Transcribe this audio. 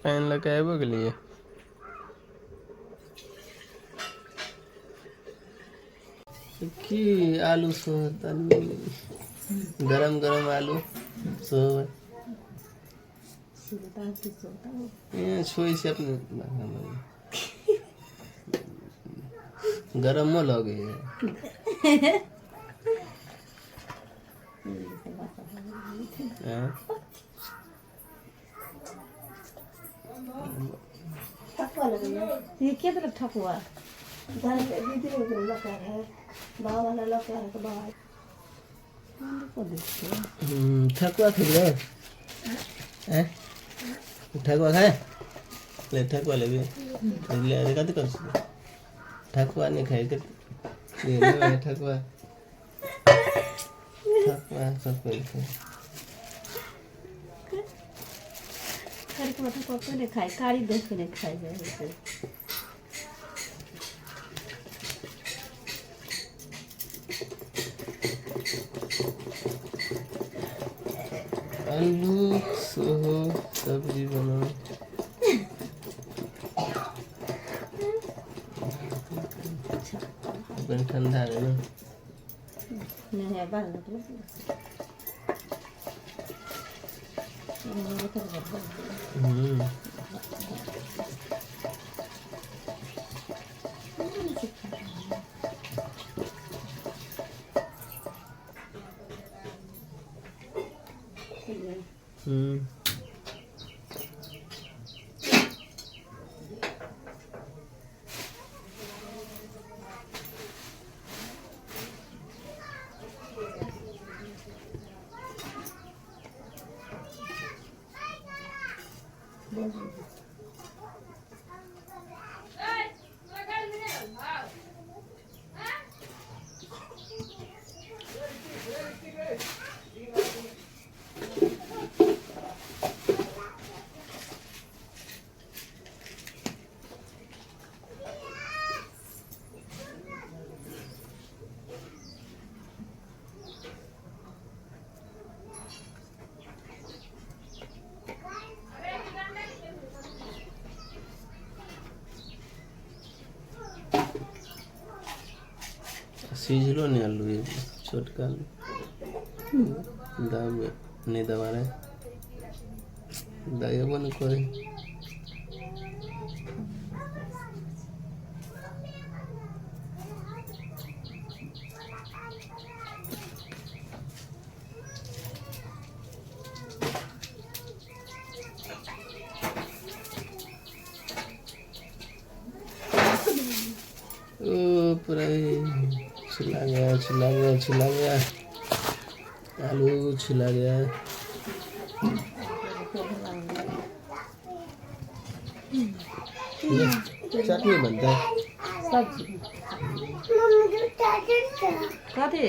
पानि लऽ कऽ आबिओ गेलियै। की आलू सोहत गरम गरम आलू सोहबै। छुए छै अपने, गरमो लगैए। ठकुआ लगैया। ये के देलक ठकुआ? दीदी लऽ है बाबा लऽ के बाबा। ठकुआ खेलियै? ठकुआ खाए ले, ठकुआ लेबी? ले, कथी कर, ठकुआ नहि खाइ? ठकुआ ठकुआ सब कोइ खाइ। ठकुआ कोइ नहि खाइ, कारी देख के नहि खाइ जाइ। आलू सेहो सब्जी बनाउ। कनि ठंडा रहै ने। नहीं, बाद हम्म। सिझलो नहीं आलू, ये छोटका आलू दाब नहीं दबा रहे, दबेबो नहीं करे। ओ पूरा छिला गया, छिला गया, छिला गया, आलू छिला गया। चटनी बनता है। सब्जी कथी?